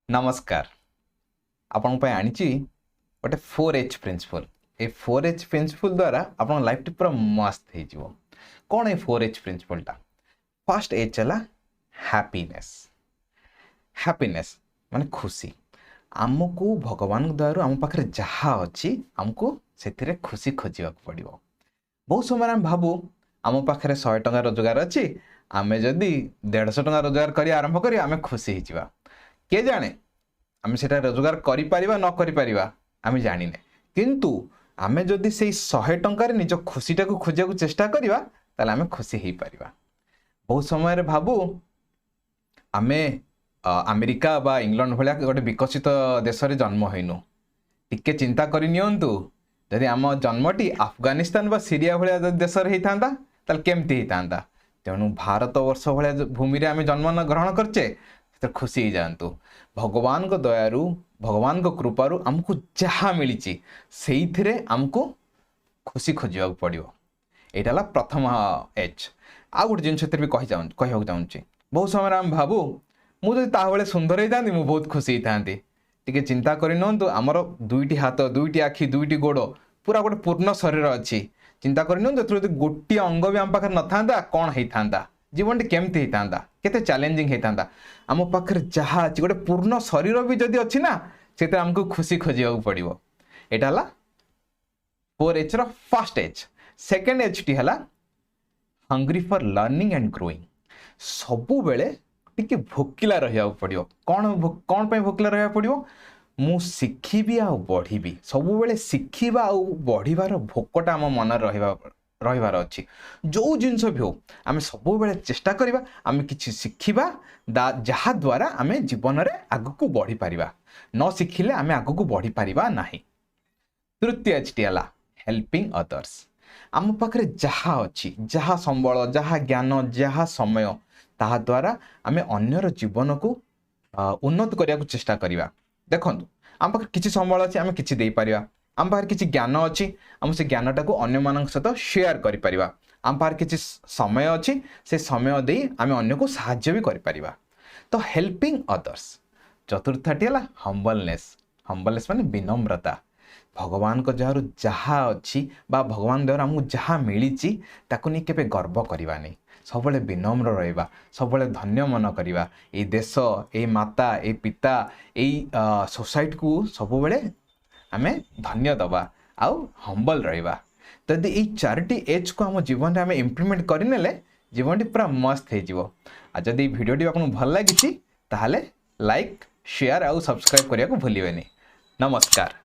ନମସ୍କାର। ଆପଣଙ୍କ ପାଇଁ ଆଣିଛି ଗୋଟେ 4H principle. ଏଇ 4H principle ଦ୍ୱାରା ଆପଣଙ୍କ ଲାଇଫଟି ପୁରା ମସ୍ତ ହେଇଯିବ। କ'ଣ ଏଇ 4H ପ୍ରିନ୍ସିପଲ୍ଟା? ଫାର୍ଷ୍ଟ ଏଚ୍ ହେଲା ହ୍ୟାପିନେସ୍। ହ୍ୟାପିନେସ୍ ମାନେ ଖୁସି। ଆମକୁ ଭଗବାନଙ୍କ ଦୟାରୁ ଆମ ପାଖରେ ଯାହା ଅଛି, ଆମକୁ ସେଥିରେ ଖୁସି ଖୋଜିବାକୁ ପଡ଼ିବ। ବହୁତ ସମୟରେ ଆମେ ଭାବୁ, ଆମ ପାଖରେ 100 ଟଙ୍କା ରୋଜଗାର ଅଛି, ଆମେ ଯଦି 150 ଟଙ୍କା ରୋଜଗାର କରି ଆରମ୍ଭ କରିବା, ଆମେ ଖୁସି ହେଇଯିବା। କିଏ ଜାଣେ, ଆମେ ସେଇଟା ରୋଜଗାର କରିପାରିବା ନ କରିପାରିବା ଆମେ ଜାଣିନେ। କିନ୍ତୁ ଆମେ ଯଦି ସେଇ 100 ଟଙ୍କାରେ ନିଜ ଖୁସିଟାକୁ ଖୋଜିବାକୁ ଚେଷ୍ଟା କରିବା, ତାହେଲେ ଆମେ ଖୁସି ହେଇପାରିବା। ବହୁତ ସମୟରେ ଭାବୁ, ଆମେ ଆମେରିକା ବା ଇଂଲଣ୍ଡ ଭଳିଆ ଗୋଟେ ବିକଶିତ ଦେଶରେ ଜନ୍ମ ହେଇନୁ। ଟିକେ ଚିନ୍ତା କରି ନିଅନ୍ତୁ, ଯଦି ଆମ ଜନ୍ମଟି ଆଫଗାନିସ୍ତାନ ବା ସିରିଆ ଭଳିଆ ଯଦି ଦେଶରେ ହେଇଥାନ୍ତା, ତାହେଲେ କେମିତି ହେଇଥାନ୍ତା? ତେଣୁ ଭାରତ ବର୍ଷ ଭଳିଆ ଭୂମିରେ ଆମେ ଜନ୍ମ ଗ୍ରହଣ କରିଛେ, ସେଥିରେ ଖୁସି ହେଇଯାଆନ୍ତୁ। ଭଗବାନଙ୍କ ଦୟାରୁ, ଭଗବାନଙ୍କ କୃପାରୁ ଆମକୁ ଯାହା ମିଳିଛି, ସେଇଥିରେ ଆମକୁ ଖୁସି ଖୋଜିବାକୁ ପଡ଼ିବ। ଏଇଟା ହେଲା ପ୍ରଥମ ଏଚ୍। ଆଉ ଗୋଟେ ଜିନିଷ ଏଥିରେ ବି କହିବାକୁ ଚାହୁଁଛି। ବହୁତ ସମୟରେ ଆମେ ଭାବୁ, ମୁଁ ଯଦି ତା ଭଳିଆ ସୁନ୍ଦର ହେଇଥାନ୍ତି, ମୁଁ ବହୁତ ଖୁସି ହେଇଥାନ୍ତି। ଟିକେ ଚିନ୍ତା କରି ନିଅନ୍ତୁ, ଆମର ଦୁଇଟି ହାତ, ଦୁଇଟି ଆଖି, ଦୁଇଟି ଗୋଡ଼, ପୁରା ଗୋଟେ ପୂର୍ଣ୍ଣ ଶରୀର ଅଛି। ଚିନ୍ତା କରି ନିଅନ୍ତୁ, ଏଥିରୁ ଯଦି ଗୋଟିଏ ଅଙ୍ଗ ବି ଆମ ପାଖରେ ନଥାନ୍ତା, କ'ଣ ହେଇଥାନ୍ତା? ଜୀବନଟି କେମିତି ହେଇଥାନ୍ତା? କେତେ ଚ୍ୟାଲେଞ୍ଜିଂ ହେଇଥାନ୍ତା? ଆମ ପାଖରେ ଯାହା ଅଛି, ଗୋଟେ ପୂର୍ଣ୍ଣ ଶରୀର ବି ଯଦି ଅଛି ନା, ସେଥିରେ ଆମକୁ ଖୁସି ଖୋଜିବାକୁ ପଡ଼ିବ। ଏଇଟା ହେଲା 4Hର ଫାର୍ଷ୍ଟ ଏଚ୍। ସେକେଣ୍ଡ ଏଚ୍ଟି ହେଲା hungry for learning and growing। ସବୁବେଳେ ଟିକେ ଭୋକିଲା ରହିବାକୁ ପଡ଼ିବ। କ'ଣ ପାଇଁ ଭୋକିଲା ରହିବାକୁ ପଡ଼ିବ? ମୁଁ ଶିଖିବି ଆଉ ବଢ଼ିବି। ସବୁବେଳେ ଶିଖିବା ଆଉ ବଢ଼ିବାର ଭୋକଟା ଆମ ମନରେ ରହିବାର ଅଛି। ଯେଉଁ ଜିନିଷ ବି ହଉ, ଆମେ ସବୁବେଳେ ଚେଷ୍ଟା କରିବା ଆମେ କିଛି ଶିଖିବା, ଯାହାଦ୍ୱାରା ଆମେ ଜୀବନରେ ଆଗକୁ ବଢ଼ିପାରିବା। ନ ଶିଖିଲେ ଆମେ ଆଗକୁ ବଢ଼ିପାରିବା ନାହିଁ। ତୃତୀୟ ଏଚ୍ଟି ହେଲା ହେଲ୍ପିଂ ଅଦର୍ସ। ଆମ ପାଖରେ ଯାହା ଅଛି, ଯାହା ସମ୍ବଳ, ଯାହା ଜ୍ଞାନ, ଯାହା ସମୟ, ତାହା ଦ୍ୱାରା ଆମେ ଅନ୍ୟର ଜୀବନକୁ ଉନ୍ନତ କରିବାକୁ ଚେଷ୍ଟା କରିବା। ଦେଖନ୍ତୁ, ଆମ ପାଖରେ କିଛି ସମ୍ବଳ ଅଛି, ଆମେ କିଛି ଦେଇପାରିବା। ଆମ ପାଖରେ କିଛି ଜ୍ଞାନ ଅଛି, ଆମେ ସେ ଜ୍ଞାନଟାକୁ ଅନ୍ୟମାନଙ୍କ ସହିତ ସେୟାର କରିପାରିବା। ଆମ ପାଖରେ କିଛି ସମୟ ଅଛି, ସେ ସମୟ ଦେଇ ଆମେ ଅନ୍ୟକୁ ସାହାଯ୍ୟ ବି କରିପାରିବା। ତ ହେଲ୍ପିଂ ଅଦର୍ସ। ଚତୁର୍ଥଟି ହେଲା ହମ୍ବଲନେସ୍। ହମ୍ବଲନେସ୍ ମାନେ ବିନମ୍ରତା। ଭଗବାନଙ୍କ ଦୟାରୁ ଯାହା ଅଛି ବା ଭଗବାନ ଦୟାରୁ ଆମକୁ ଯାହା ମିଳିଛି, ତାକୁ ନେଇ କେବେ ଗର୍ବ କରିବାନି। ସବୁବେଳେ ବିନମ୍ର ରହିବା, ସବୁବେଳେ ଧନ୍ୟ ମନ କରିବା। ଏଇ ଦେଶ, ଏଇ ମାତା, ଏଇ ପିତା, ଏଇ ସୋସାଇଟିକୁ ସବୁବେଳେ ଆମେ ଧନ୍ୟ ଦେବା ଆଉ ହମ୍ବଲ ରହିବା। ଯଦି ଏଇ ଚାରିଟି ଏଚ୍କୁ ଆମ ଜୀବନରେ ଆମେ ଇମ୍ପ୍ଲିମେଣ୍ଟ କରିନେଲେ, ଜୀବନଟି ପୁରା ମସ୍ତ ହେଇଯିବ। ଆଉ ଯଦି ଏଇ ଭିଡ଼ିଓଟି ଆପଣଙ୍କୁ ଭଲ ଲାଗିଛି, ତାହେଲେ ଲାଇକ୍, ସେୟାର ଆଉ ସବସ୍କ୍ରାଇବ୍ କରିବାକୁ ଭୁଲିବେନି। ନମସ୍କାର।